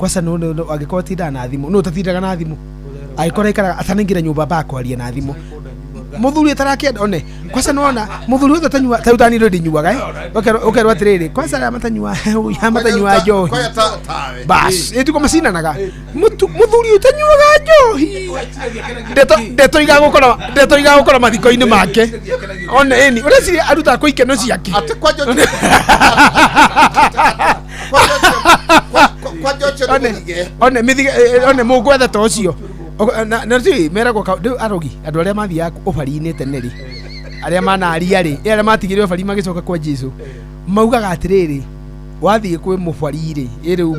Kwaca angĩkorwo tindaga na thimũ, nũ ũtatindaga na thimũ? Angĩkorwo aikaraga atanaingĩra nyũmba ambaga kwaria na thimũ. Mũthuri ũtarakĩenda one kwaca nĩwona mũthuri wothe ũtanyua ta rĩu tani rĩu ndinyuaga, eh? Ũkerwo atĩrĩrĩ, kwaca arĩa matanyua matanyua njohi. Kwaya tawe. Bas ĩtuko macinanaga. Mũthuri ũtanyuaga njohi, ndeto igagũkora, ndeto igagũkora mathiko-inĩ make one ĩni ũreciria arutaga kũ ikeno ciake. Atĩ kwanja ũcio nĩ One mũthige. One mĩthige, one mũngwetha ta ũcio. Na ti meragwo rĩu arogi andũ arĩa mathiaga ũbari-inĩ tene rĩ, arĩa manaria rĩ, arĩa matigire ũbari magĩcoka kwa Jesu, maugaga atĩrĩrĩ, wathiĩ kwĩ mũbari rĩ, ĩ rĩu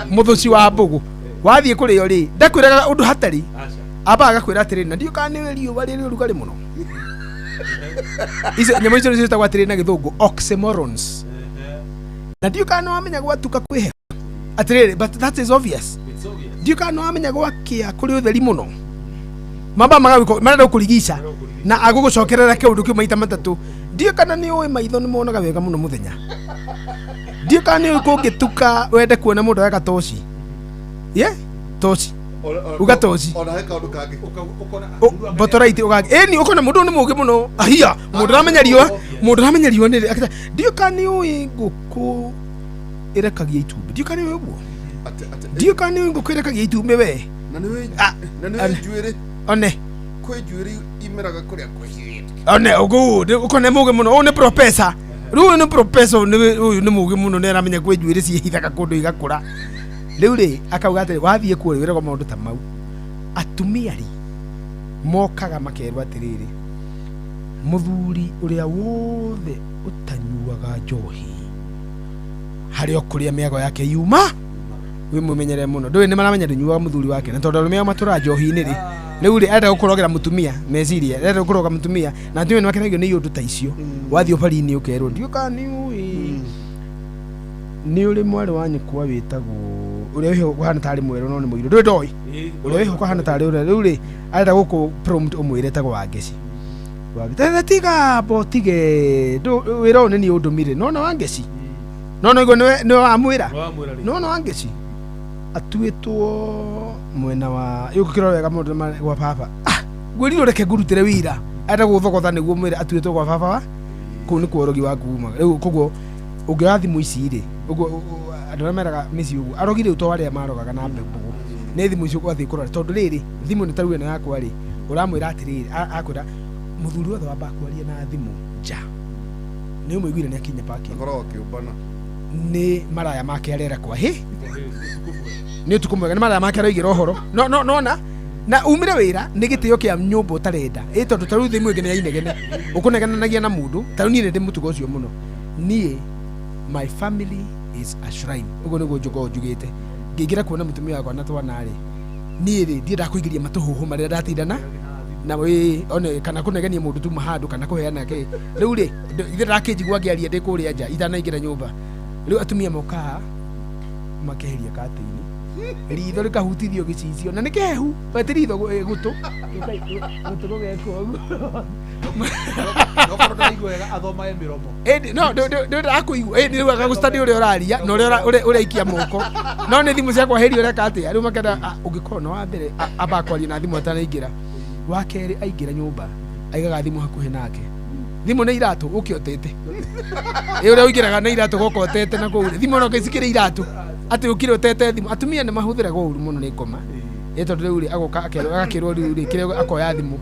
mũthuci wa mbũgũ, wathiĩ kũrĩo rĩ, ndakwĩraga ũndũ hatarĩ, ambaga agakwĩra atĩrĩrĩ, na ndiũ kana nĩ riũa rĩrĩ ũrugarĩ mũno. Icio nyamũ icio nĩcio ciĩtagwo atĩrĩrĩ na gĩthũngũ oxymorons. Na ndiũ kana nĩwamenya gwatuka kwĩ heho atĩrĩrĩ, but that is obvious. Ndiũ kana nĩwamenya gwakĩa kũrĩ ũtheri mũno. Mamba magagwĩka marenda gũkũrigica na agũgũcokerera kĩũndũ kĩu maita matatũ. Ndiũ kana nĩ ũĩ maitho nĩ monaga wega mũno mũthenya. Ndiũ kana nĩ ũĩ kũngĩtuka wende kuona mũndũ areka toci, ye toci uga toci. Ona he kaũndũ kangĩ. Botoraiti ũgagĩ ĩni ũkona mũndũ ũyũ nĩ mũũgĩ mũno ahia, mũndũ aramenya riũa, mũndũ aramenya riũa nĩ rĩ. Ndiũ kana nĩ ũĩ ngũkũ ĩrekagia itumbĩ? Ndiũ kana nĩ ũĩ ũguo? Ndiũ kana nĩ ũĩ ngũkũ ĩrekagia itumbĩ we? Na nĩ ũĩ Ah, na nĩ one. ũĩ njuĩrĩ One. kwĩ njuĩrĩ imeraga kũrĩa kwĩhithĩte. One ũguo ũkona mũũgĩ mũno, ũyũ nĩ professor rĩu, ũyũ nĩ professor, ũyũ nĩ mũũgĩ mũno, nĩ aramenya kwĩ njuĩrĩ ciĩhithaga kũndũ igakũra. Rĩu rĩ, akauga atĩrĩ, wathiĩ kuo rĩ, wĩragwo maũndũ ta mau. Atumia rĩ, mokaga makerwo atĩrĩrĩ, mũthuri ũrĩa wothe ũtanyuaga njohi, harĩ o kũrĩa mĩago yake yuma, wĩmũmenyerere mũno. Ndũĩ nĩ maramenya ndũnyuaga mũthuri wake, na tondũ arũme ao matũraga njohi-inĩ rĩ, rĩu rĩ, arenda gũkũrogera mũtumia meciria, arenda gũkũroga mũtumia, na atumia nĩ makenagio nĩ iũndũ ta icio. Wathiĩ ũbari-inĩ ũkerwo, ndiũ kana nĩ ũĩ nĩ ũrĩ mwarĩ wa nyũkwa wĩtagwo ũrĩa wĩho ũhana tarĩ mwerũ no nĩ mũirũ, ndũĩ ndoĩ ũrĩa wĩho ũhana tarĩ ũrĩa. Rĩu rĩ, arenda gũkũ prompt ũmwĩre etagwo Wangeci. Wangeci tiga mbo tige wĩra ũyũ nĩ niĩ ũndũmire. Nona Wangeci, no no iguo nĩwe wamwĩra, nona Wangeci atuĩtwo mwena wa ũngĩkĩrora wega maũndũ gwa baba. Ah, ngwĩrirwo reke ngũrutĩre wĩra, arenda gũthogotha nĩguo mwĩre atuĩtwo gwa baba wa kũu nĩ kuo ũrogi waku umaga. Rĩu koguo ũngĩoya thimũ ici rĩ, ũguo andũ arĩa meraga mĩciĩ ũguo arogi rĩu to arĩa marogaga na mbũgũ, nĩ thimũ icio ũgathiĩ kũrora, tondũ rĩrĩ, thimũ nĩ ta rĩu ĩno yakwa rĩ, ũramwĩra atĩrĩrĩ, akwĩra mũthuri wothe wambaga kwaria na thimũ nja nĩ ũmũiguire nĩ akinya parking. Akoragwo akĩũmbana. Nĩ maraya make arera kwa hĩ nĩ ũtukũ mwega, nĩ maraya make aroigĩra ũhoro no no nona na umire wĩra nĩ gĩtĩo kĩa nyũmba ũtarenda ĩ, tondũ ta rĩu thimũ ĩngĩ nĩ ya inegene ũkũnegenanagia na mũndũ. Ta rĩu niĩ nĩ ndĩ mũtugo ũcio mũno. Niĩ my family is a shrine, ũguo nĩguo njũkoragwo njugĩte. Ngĩingĩra kuona mũtumia wakwa na twana rĩ, niĩ rĩ, ndiendaga kũingĩria matũhũhũ marĩa ndatinda na wĩ one kana kũnegenia mũndũ tuma handũ kana kũheana kĩ. Rĩu rĩ, ithe ndakĩnjigua ngĩaria ndĩ kũrĩa nja itanaingĩra nyũmba. Rĩu atumia mokaga makeheria katĩini, ritho rĩkahutithio gĩcicio na nĩ kĩhehu ti ritho, gũtũ gũtũ gũgekwo ũguo. Okorwo ndaraigua wega athomage mĩromo. Ĩndĩ no ndakũigua ĩndĩ rĩu agagũstudy ũrĩa ũraria na ũrĩa ũraikia moko, no nĩ thimũ cia kwaheria ũreka atĩa rĩu makenda. Ũngĩkorwo na wa mbere ambaga kwaria na thimũ atanaingĩra, wa kerĩ aingĩra nyũmba aigaga thimũ hakuhĩ nake. Thimũ nĩ iratũ ũke ũtete ĩ ũrĩa ũingĩraga na iratũ goka ũtete na kũu thimũ no cikĩrĩ iratũ atĩ ũkire ũtete thimũ. Atumia nĩ mahũthĩraga ũru mũno nĩ ngoma ĩ, tondũ rĩu rĩ, agoka akerwo agakĩrwo rĩu rĩ kĩrĩa akoya thimũ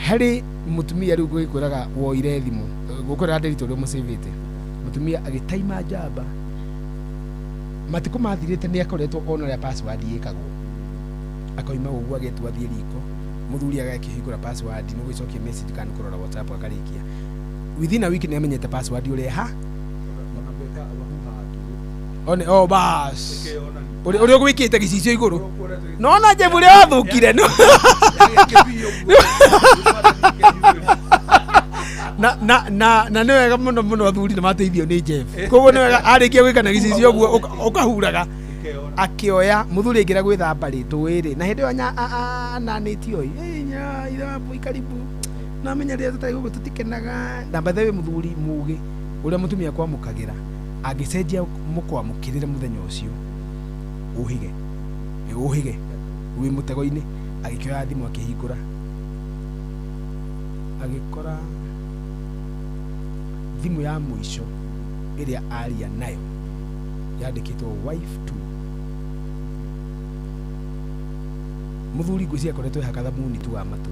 harĩ mũtumia. Rĩu gũgĩkwĩraga woire thimũ, gũkwĩraga ndĩritũ ũrĩa ũmũcĩvĩte mũtumia agĩtaima njamba matukũ mathirĩte nĩ akoretwo ona ũrĩa password ĩkagwo, akoima ũguo agetwo athiĩ riko, mũthuri agakĩhingũra password nĩ gũgĩcokia message kana nĩ kũrora WhatsApp, akarĩkia within a week nĩ amenyete password ũrĩa ha Ona gwĩka mahuhaga kiugo. One oh bas. Ĩkeyonania. Ũrĩa ũgwĩkĩte gĩcicio igũrũ nona Jeff ũrĩa wathũkire no na nĩ wega mũno mũno athuri nĩ mateithio nĩ Jeff, koguo nĩ wega arĩkia gwĩka na gĩcicio ũguo ũkahuraga akĩoya mũthuri aingĩra gwĩthamba rĩ tũĩ rĩ, na hĩndĩ ĩyo ananĩtio ĩ nya ithambu karibu namenya rĩrĩa tũtarĩ gũkũ tũtikenaga. Na by the way, mũthuri mũgĩ ũrĩa mũtumia kwamũkagĩra Angĩcenjia mũkwamũkĩrĩre mũthenya ũcio ũhĩge ũhĩge wĩ mũtego-inĩ. Agĩkĩoya thimũ akĩhingũra, agĩkora thimũ ya mũico ĩrĩa aria nayo yandĩkĩtwo wife 2. Mũthuri ngwĩciria akoretwo ehaka thabuni tu wa matũ.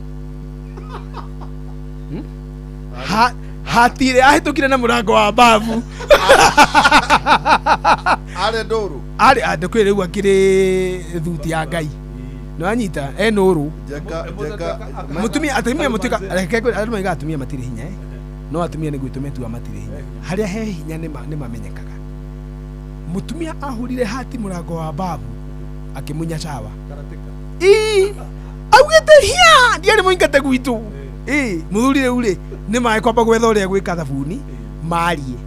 Hatirĩ ahĩtũkire na mũrango wa babu. Arĩ ndũrũ. Arĩ andũ rĩu akĩrĩ thuti ya Ngai. Nĩwanyita e nũrũ. Njenga njenga. Mutumia atumia mutuika reke ngwĩre, andũ maigaga atumia matirĩ hinya no atumia nĩ gwĩtũma metuaga matirĩ hinya. Harĩa he hinya nĩ mamenyekaga. Mutumia ahũrire hati mũrango wa babu akĩmunya cawa. Ii augĩte hia ndiarĩ mũingate gwitũ. Ii mũthuri rĩu rĩ nĩ maĩ kwamba gwetha ũrĩa gwĩka thabuni marie.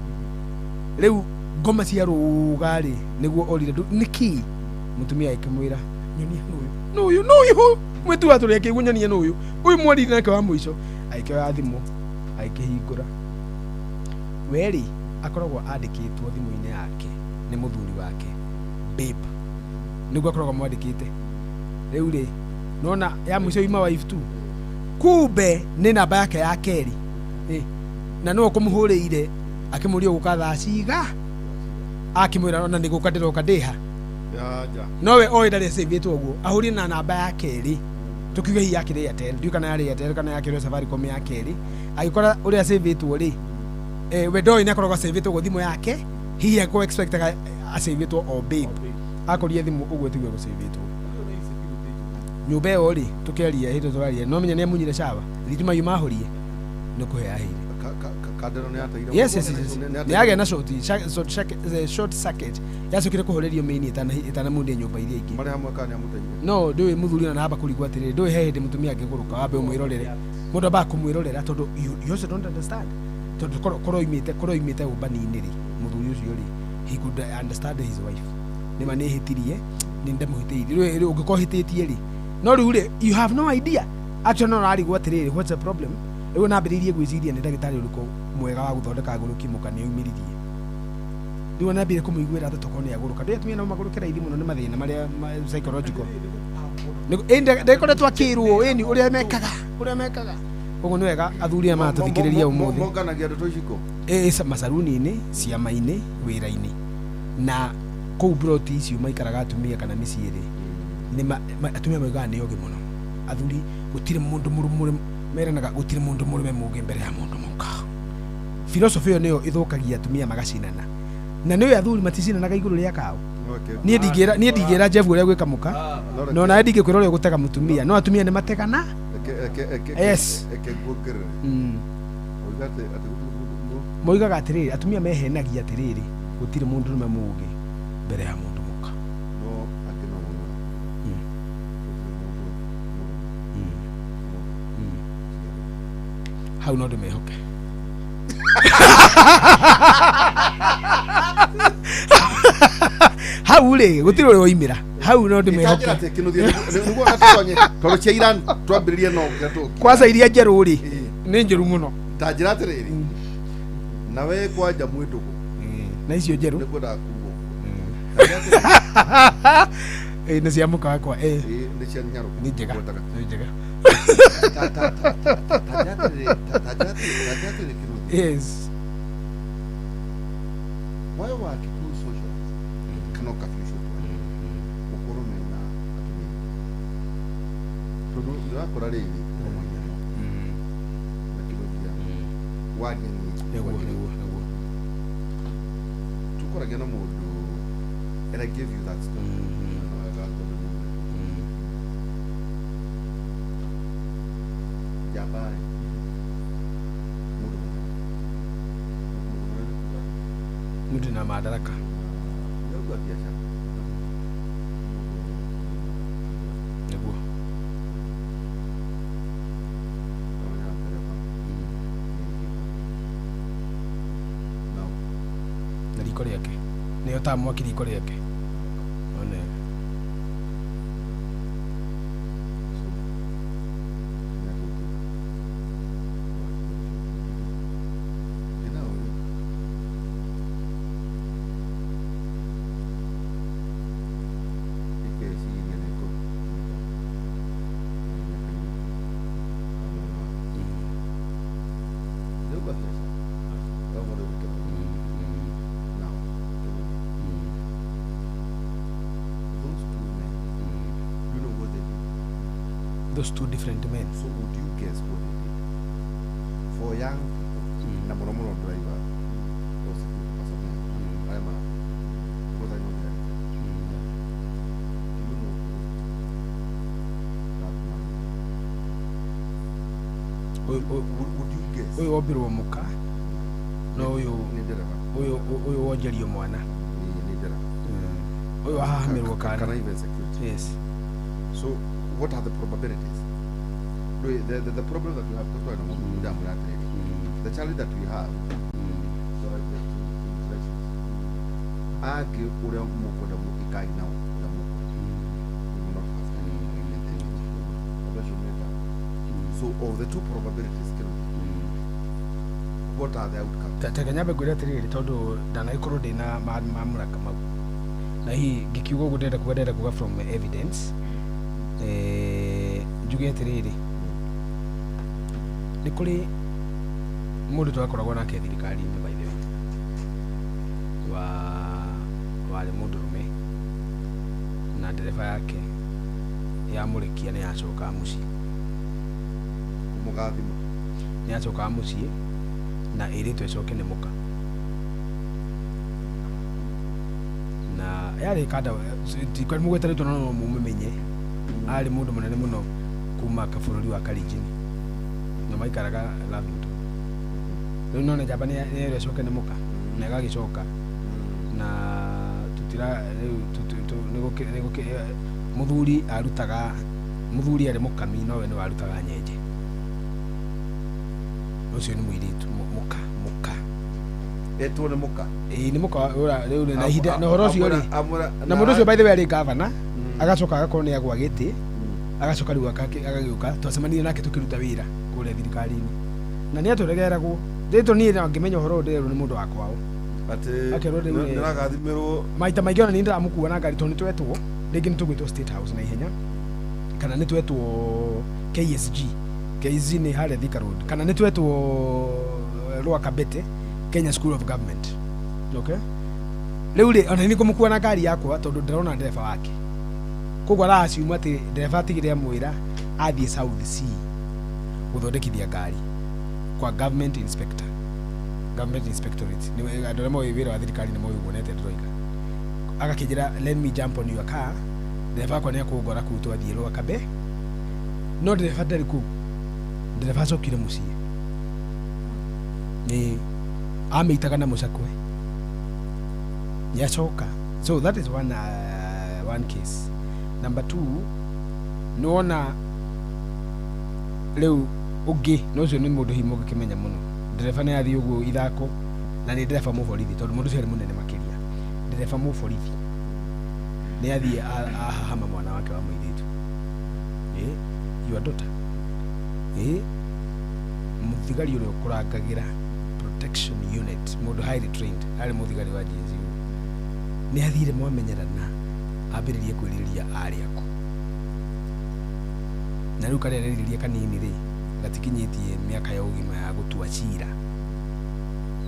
Rĩu ngoma cia rũga rĩ nĩguo orire nĩkĩ mũtumia akĩmwĩra nyonia nũyũ nũyũ nũyũ mwĩtu wa tũrĩa akĩigua nyonia nũyũ ũyũ mwarire nake wa mũico. Agĩkĩoya thimũ agĩkĩhingũra. Werĩ akoragwo andĩkĩtwo thimũ-inĩ yake nĩ mũthuri wake babe, nĩguo akoragwo mwandĩkĩte. Rĩu rĩ nona ya mũico ima wife tu, kumbe nĩ namba yake ya kerĩ. Na nĩwe ũkũmũhũrĩire akĩmũria ũgũka thaa ciga, akĩmwĩra ona nĩ gũka ndĩroka ndĩha. Nowe oĩ ndarĩ acĩvĩtwo ũguo ahũrire na namba ya kerĩ, tukiuge hihi yakĩrĩ Airtel, ndiũĩ kana yarĩ Airtel kana yakĩrĩ Safaricom ya kerĩ. Agĩkora ũrĩa acĩvĩtwo rĩ, we ndoĩ nĩ akoragwo acĩvĩtwo ũguo thimũ yake, hihi akũ expectaga acĩvĩtwo o babe. Akorire thimũ ũguo tiguo gũcĩvĩtwo. Nyũmba ĩyo rĩ tũkĩaria hĩndĩ tũraria no menya nĩ amunyire cawa thitima yuma ahorie nĩ kũhe aheire. Kandero nĩ ateire. Yes yes yes. Nĩ agĩa na short circuit yacokire kũhorerio main ĩtanamundia nyũmba iria ingĩ. Marĩ hamwe kana nĩ amũteire. No ndũĩ mũthuri ona namba kũrigwo atĩrĩrĩ, ndũĩ he hĩndĩ mũtumia angĩgũrũka wambe ũmwĩrorere. Mũndũ ambaga kũmwĩrorera tondũ you also don't understand. Tondũ korwo oimĩte ũmbani-inĩ rĩ, mũthuri ũcio rĩ, he could understand his wife. Nĩma nĩ hĩtirie, nĩ ndamũhĩtĩirie. Rĩu ũngĩkorwo hĩtĩtie rĩ, no rĩu rĩ, you have no idea. Actually no ũrarigwo atĩrĩrĩ, what's the problem? Rĩu nambĩrĩirie gwĩciria nĩ ndagĩtarĩ ũrĩkũ mwega wa gũthondeka ngũrũki mũka nĩ aumĩririe. Rĩu nambĩrĩirie kũmũiguĩra tha tokorwo nĩ agũrũka. Ndũĩ atumia no magũrũke raithi mũno nĩ mathĩna marĩa psychological. Ndĩkoretwo akĩrwo ĩni ũrĩa mekaga, ũrĩa mekaga. Koguo nĩ wega athuri aya maratũthikĩrĩria ũmũthĩ. Monganagia ndeto ici kũ? Macaruni-inĩ, ciama-inĩ, wĩra-inĩ. Na kũu broti icio maikaraga atumia kana mĩciĩ rĩ, atumia maugaga nĩ ogĩ mũno. Athuri gũtirĩ mũndũ mũrũme meranaga gũtirĩ mũndũ mũrũme mũgĩ mbere ya mũndũ mũka. Philosophy ĩyo nĩyo ĩthũkagia atumia magacinana. Na nĩyo athuri maticinanaga igũrũ rĩa kaũ. Niĩ ndingĩra Jeff ũrĩa gwĩka mũka, no nawe ndingĩkwĩra ũrĩa gũtega mũtumia, no atumia nĩ mategana. Yes. Moigaga atĩrĩrĩ, atumia mehenagia atĩrĩrĩ, gũtirĩ mũndũ mũrũme mũgĩ mbere ya mũndũ mũka. Hau no ndĩmehoke. Hau rĩ gũtirĩ ũrĩa woimĩra. Hau no ndĩmehoke. Tondũ cia Iran twambĩrĩrie no kĩrĩa tũngĩ. Kwanza iria njerũ rĩ nĩ njũru mũno. Ta njĩra atĩrĩrĩ, nawe kwanja mwĩ ndũgũ. Na icio njerũ. Nĩ kwendaga kuugwo. Nĩ cia mũka wakwa. Nĩ cia nyarũ. Nĩ njega. Nĩ njega. Yes. Why wa Kikuyu socialist kana ũkabi ũcio twari gũkorwo mena atumia tondũ ũrakora rĩrĩ ũmũhiano na kĩroria waria nĩguo tũkoragia na mũndũ and I give you that story. Njamba mũndũ mũndũ na madaraka nĩaruga biacara nĩguo na riko rĩake nĩyo ta mwaki riko rĩake one Those two different men. So would you guess what they did for young people, na mũno mũno driver or security personnel arĩa ma, because I know they are, do you know that man? Would you guess? Ũyũ wombirwo mũka no ũyũ Nĩ ndereba. Ũyũ wonjerio mwana. Nĩ ndereba. Ũyũ wahahamĩrwo Kana kana even security. Yes. So what are the probabilities? The problem that we have, the challenge that we have, so I get to intellectuals. Angĩ ũrĩa mũkwenda mũĩkai nao ũrĩa mũkwenda. We will not have time to maintain it. Andũ acio meka. So of the two probabilities, Kenneth, what are the outcomes? Teke nyambe ngwĩre atĩrĩrĩ, tondũ ndanagĩkorwo ndĩna mamũraka mau, na hihi ngĩkiuga ũguo ndĩrenda kuga from evidence, njuge atĩrĩrĩ, nĩ kũrĩ mũndũ twakoragwo nake thirikari-inĩ, by the way, wa warĩ mũndũrũme, na ndereba yake yamũrĩkia nĩ yacokaga mũciĩ. Mũgathima. Nĩ yacokaga mũciĩ na ĩrĩtwo ĩcoke nĩ mũka, na yarĩ kanda mũgweta rĩtwa no mũmĩmenye, arĩ mũndũ mũnene mũno kuma bũrũri wa Kalenjin na maikaraga Lavington. Rĩu nona njamba nĩ yerwo ĩcoke nĩ mũka na ĩgagĩcoka, na tutira rĩu mũthuri arutaga, mũthuri arĩ mũkami, nowe nĩ warutaga nyenje. Ũcio nĩ mũirĩtu mũka. Etwo nĩ mũka. Ĩĩ, nĩ mũka rĩu na ihinda na ũhoro ũcio rĩ, na mũndũ ũcio, by the way, arĩ gavana, agacoka agakorwo nĩ agwa gĩtĩ, agacoka rĩu agagĩũka. Twacemanirie nake tũkĩruta wĩra kũrĩa thirikari-inĩ, na nĩ atũregeragwo rĩtũ. Niĩ na ngĩmenya ũhoro ũyũ ndĩrerwo nĩ mũndũ wa kwao. Atĩ Akerwo rĩu nĩragathimĩrwo. Maita maingĩ ona nĩ ndĩramũkua na ngari, tondũ nĩ twetwo rĩngĩ, nĩ tũgwĩtwo State House na ihenya, kana nĩ twetwo KSG. KSG nĩ harĩa Thika Road, kana nĩ twetwo Lower Kabete, Kenya School of Government. Okay, rĩu rĩ, ona nĩ ngũmũkua na ngari yakwa tondũ ndĩrona ndereba wake, koguo araciuma atĩ ndereba atigire amwĩra athiĩ South C gũthondekithia ngari kwa government inspector, government inspectorate. Nĩ andũ arĩa moĩ wĩra wa thirikari nĩ moĩ ũguo nete ndĩroiga. Agakĩnjĩra, "Let me jump on your car, ndereba wakwa nĩ akũngora kũu twathiĩ Lower Kabe." No ndereba ndarĩ kũu, ndereba acokire mũciĩ, nĩ amĩitaga na mũcakwe, nĩ acoka. So that is one case. Number two, nĩwona rĩu ũngĩ na ũcio nĩ mũndũ hihi mũngĩkĩmenya mũno. Ndereba nĩ athiĩ ũguo ithako, na nĩ ndereba mũborithi, tondũ mũndũ ũcio arĩ mũnene makĩria. Ndereba mũborithi nĩ athiĩ ahahama mwana wake wa mũirĩtu, your daughter, mũthigari ũrĩa ũkũrangagĩra protection unit, mũndũ highly trained, arĩ mũthigari wa GSU, nĩ athire mwamenyerana, ambĩrĩrie kwĩrirĩria arĩ aku, na rĩu karĩa arerirĩria kanini rĩ, gatikinyĩtie mĩaka ya ũgima ya gũtua cira,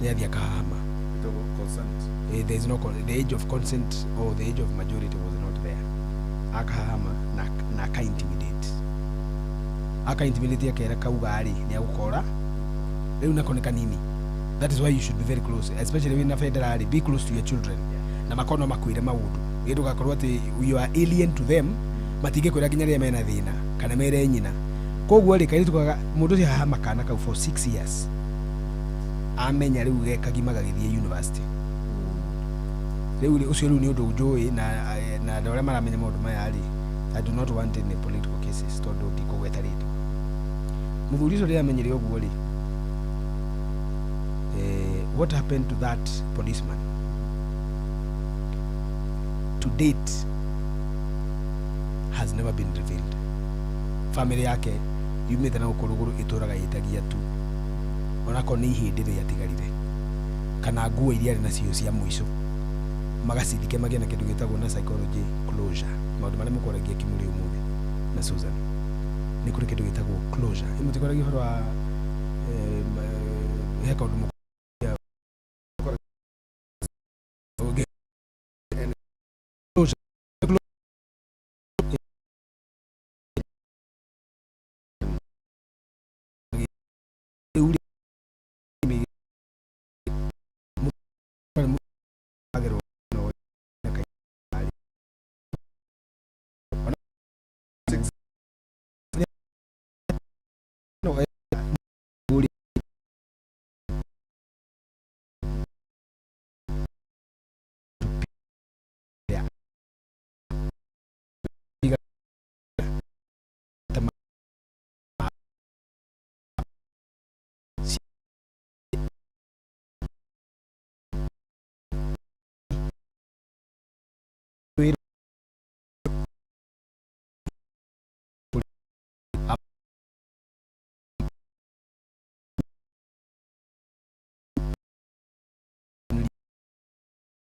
nĩ athiĩ akahama. Ĩtagwo consent. There is no the age of consent or the age of majority was not there. Akahama na aka intimidate, akera kauga rĩ nĩ agũkora rĩu nako nĩ kanini. That is why you should be very close, especially wĩna bendera rĩ, be close to your children, na makorwo no makwĩre maũndũ ĩ, ndũgakorwo atĩ you are alien to them, matingĩkwĩra nginya rĩrĩa mena thĩna kana mere nyina. Koguo rĩ, kairĩtu kaga mũndũ ũcio hahama kana kau for 6 years, amenya rĩu ge kagima gagĩthiĩ university. Rĩu rĩ, ũcio rĩu nĩ ũndũ njũĩ na andũ arĩa maramenya maũndũ maya rĩ, I do not want any political cases, tondũ ndikũgweta rĩtwa. Mũthuri ũcio rĩrĩa amenyire ũguo rĩ, what happened to that policeman to date has never been revealed. Family yake yumĩte na gũkũ rũgũrũ, ĩtũraga ĩtagia tu, onakorwo nĩ ihĩndĩ rĩatigarire kana nguo iria arĩ nacio cia mũico, magacithike, magĩe na kĩndũ gĩtagwo na psychology closure. Maũndũ marĩa mũkoragia Kimuri ũmũthĩ na Susan, nĩ kũrĩ kĩndũ gĩtagwo closure. Ĩ mũtikoragia ũhoro wa he kaũndũ closure.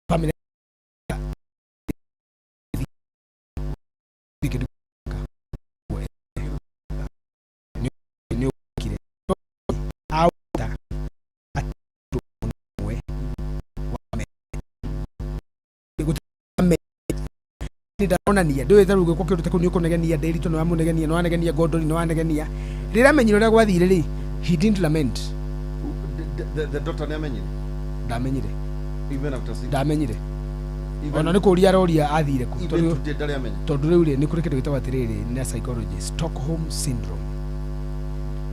Family kĩndũ nĩ ũkire auta atũ ũmwe wa me ndaronania ndũĩ ta rĩu gwĩkwo kĩndũ ta kĩu nĩ ũkũnegenia Ndĩritũ nĩ wamũnegenia nĩ wanegenia Gondori nĩ wanegenia rĩrĩa amenyire ũrĩa gwathire rĩ, he didn't lament. The daughter nĩ amenyire? Ndamenyire. Even after six Ndamenyire. Even Ona nĩ kũria aroria athire kũ. Even Tondũ today ndarĩ amenya. Tondũ rĩu rĩ, nĩ kũrĩ kĩndũ gĩtagwo atĩrĩrĩ na psychology, Stockholm syndrome.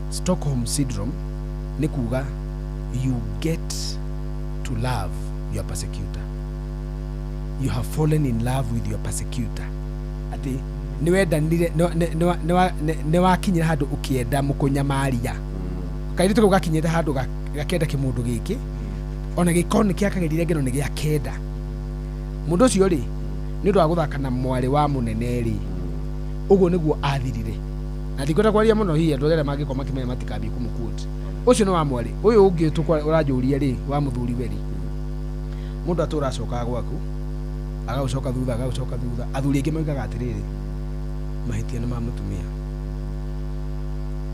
Stockholm syndrome nĩ kuga you get to love your persecutor, you have fallen in love with your persecutor, atĩ nĩ wendanire, nĩ wakinyire handũ ũkĩenda mũkũnyamaria. Kairĩtu kau gakinyĩte handũ gakenda kĩmũndũ gĩkĩ, ona gĩkorwo nĩ kĩakagĩrire ngero nĩ gĩakenda mũndũ ũcio rĩ, nĩ ũndũ wa gũthaka na mwarĩ wa mũnene rĩ, ũguo nĩguo athirire. Na ndikwenda kwaria mũno, hihi andũ arĩa mangĩkorwo makĩmenya matikambie kũmũquote. Ũcio nĩ wa mwarĩ. Ũyũ ũngĩ ũranjũria rĩ, wa mũthuri we rĩ, mũndũ atũra acokaga gwaku, agagũcoka thutha, agagũcoka thutha. Athuri aingĩ moigaga atĩrĩrĩ, mahĩtia nĩ ma mũtumia.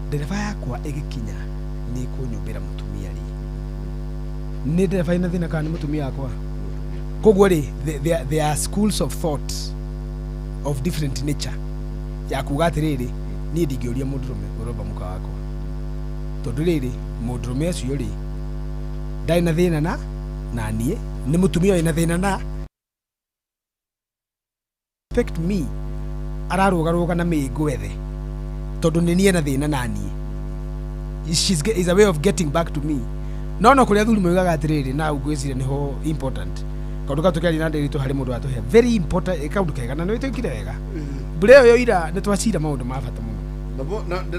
Ndereba yakwa ĩgĩkinya nĩ kũnyũmbĩra mũtumia rĩ, nĩ ndereba ĩna thĩna kana nĩ mũtumia wakwa? Koguo rĩ, there are schools of thought of different nature ya kuga atĩrĩrĩ, niĩ ndingĩũria mũndũrũme ũromba mũka wakwa, tondũ rĩrĩ, mũndũrũme ũcio rĩ, ndarĩ na thĩna na niĩ, nĩ mũtumia wĩna thĩna na respect me, ararũgarũga na mĩngwethe tondũ nĩ niĩ na thĩna na niĩ. Is a way of getting back to me. No kũrĩ athuri moigaga atĩrĩrĩ, na ngwĩciria nĩho important kaũndũ kau tũkĩaria na Ndĩritũ, harĩ mũndũ watũhe very important kaũndũ kega na nĩ wĩtwĩkire wega mbura ĩyo yoira, nĩ twacira maũndũ ma bata mũno.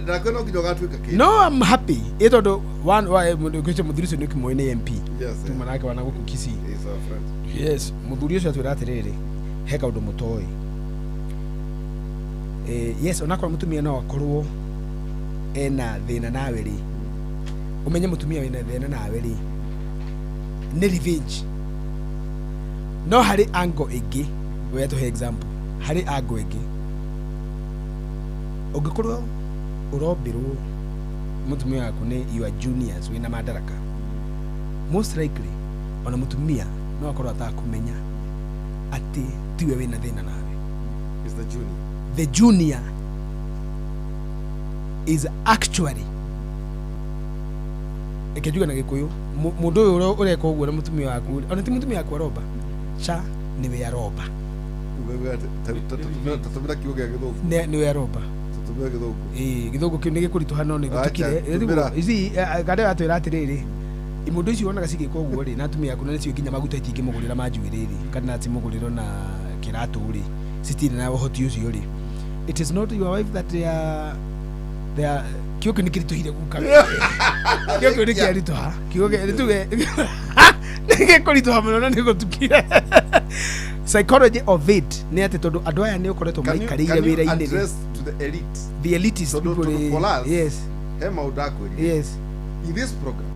Ndakwe no nginya ũgatuĩka kĩndũ. No, I'm happy ĩ tondũ ngwĩciria mũthuri ũcio nĩ ũkĩmũĩ, nĩ MP. Yes. Tuma nake wana gũkũ Kisii. He's our friend. Yes, mũthuri ũcio atwĩra atĩrĩrĩ, he kaũndũ mũtoĩ. Yes, onakorwo mũtumia no akorwo ena thĩna nawe rĩ, ũmenye mũtumia wĩna thĩna nawe rĩ, nĩ revenge. No harĩ angle ĩngĩ, we tũhe example, harĩ angle ĩngĩ ũngĩkorwo ũrombĩrwo mũtumia waku nĩ your juniors wĩna madaraka, most likely ona mũtumia no akorwo atakũmenya atĩ tiwe wĩna thĩna nawe. Is the junior. The junior is actually, reke njuge na Gĩkũyũ, mũndũ ũyũ ũreka ũguo na mũtumia waku rĩ, ona ti mũtumia waku aromba, cha nĩwe aromba. Tatũmĩra kiugo gĩa Gĩthũngũ. Nĩwe aromba. Tũtũmĩra Gĩthũngũ. Ĩĩ, Gĩthũngũ kĩu nĩ gĩkũritũha no nĩ gĩtukire. Acha, tũmĩra. Ici kandĩ atwĩra atĩrĩrĩ, imũndũ icio wonaga cigĩka ũguo rĩ na atumia aku, na nĩcio nginya maguta itingĩmũgũrĩra ma njuĩrĩ rĩ, kana cimũgũrĩre na kĩratũ rĩ, citirĩ na ũhoti ũcio rĩ. It is not your wife that they are kiugo kĩu nĩ kĩritũhire guka, kiugo kĩu nĩ kĩaritũha, kiugo kĩu tuge nĩ gĩkũritũha mũno na nĩ gũtukire. Psychology of it nĩ atĩ tondũ andũ aya nĩ ũkoretwo maikarĩire Can you wĩra-inĩ rĩ, address to the elite? The elitist people Tondũ rĩ, for us, yes. He maũndũ akwĩrire. Yes. In this program,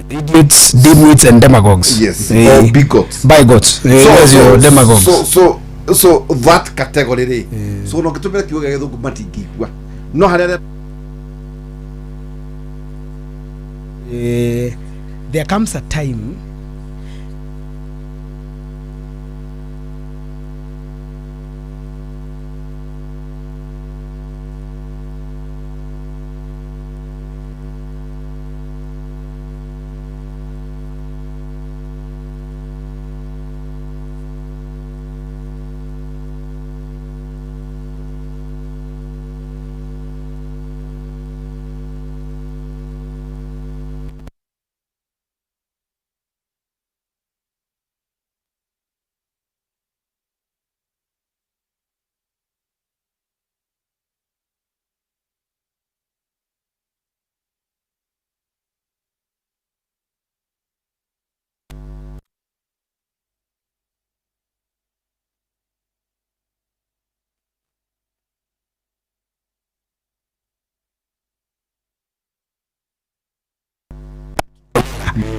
Idiots, dimwits and demagogues. Yes, or bigots. Bigots. Yes, your demagogues. So that category rĩ, so no ngĩtũmĩra kiugo gĩa Gĩthũngũ matingĩigua, no harĩa arĩa There comes a time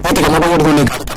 Watiga mũndũ agũrĩrwo nĩ ngari.